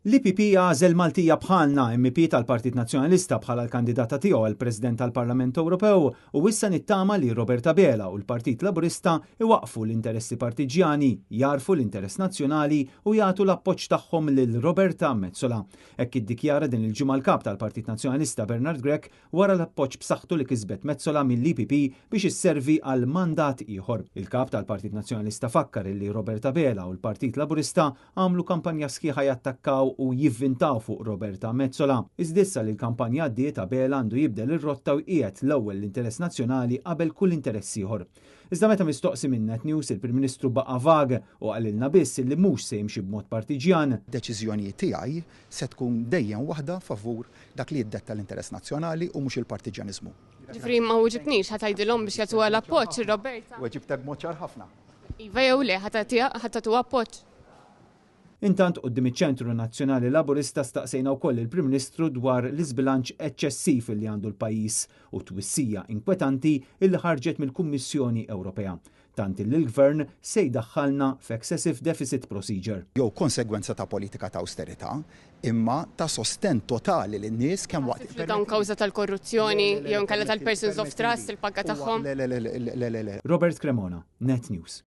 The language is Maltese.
L-EPP għażel Maltija bħalna, MEP tal-Partit Nazzjonalista bħala l-kandidata tiegħu għal President tal-Parlament Ewropew u issa nittama li Robert Abela u l-Partit Laburista iwaqqfu l-interessi partiġjani, jagħrfu l-interess nazzjonali u jagħtu l-appoġġ tagħhom lil Roberta Metsola. Hekk iddikjara din il-ġimgħa l-Kap tal-Partit Nazzjonalista Bernard Grech wara l-appoġġ b'saħħtu li kisbet Metsola mill-EPP biex isservi għal mandat ieħor. Il-Kap tal-Partit Nazzjonalista fakkar illi Robert Abela u l-Partit Laburista għamlu kampanja sħiħa jattakkaw u jivvintaw fuq Roberta Metsola. Iżda issa li l-kampanja għaddiet, Abela għandu jibdel ir-rotta u jqiegħed l-ewwel l-interess nazzjonali qabel kull interess ieħor. Iżda meta mistoqsi minn Net News, il-Prim Ministru baqa' vag u qalilna biss illi mhux se jimxi b'mod partiġjan. Deċiżjoni tiegħi se tkun dejjem waħda favur dak li jiddetta l-interess nazzjonali u mhux il-partiġjaniżmu. Ġifieri ma weġibtnix, ħa tgħidilhom biex jagħtuha l-appoġġ lil Roberta? Weġibtek b'mod ċar ħafna. Iva jew le, ħa tagħtuha appoġġ? Intant quddiem iċ-Ċentru Nazzjonali Laburista staqsejna wkoll lill-Prim Ministru dwar l-iżbilanċ eċċessiv li għandu l-pajjiż u t-twissija inkwetanti li ħarġet mill-Kummissjoni Ewropea. Tant illi l-Gvern se jdaħħalna f'excessive deficit procedure. Jew konsegwenza ta' politika ta' awsterità, imma ta' sostenn totali lin-nies kemm waqt. Li dawn kawża tal-korruzzjoni jew inkella tal-persons of trust il-paga tagħhom. Le, le, le, le, le, le. Robert Cremona, Net News.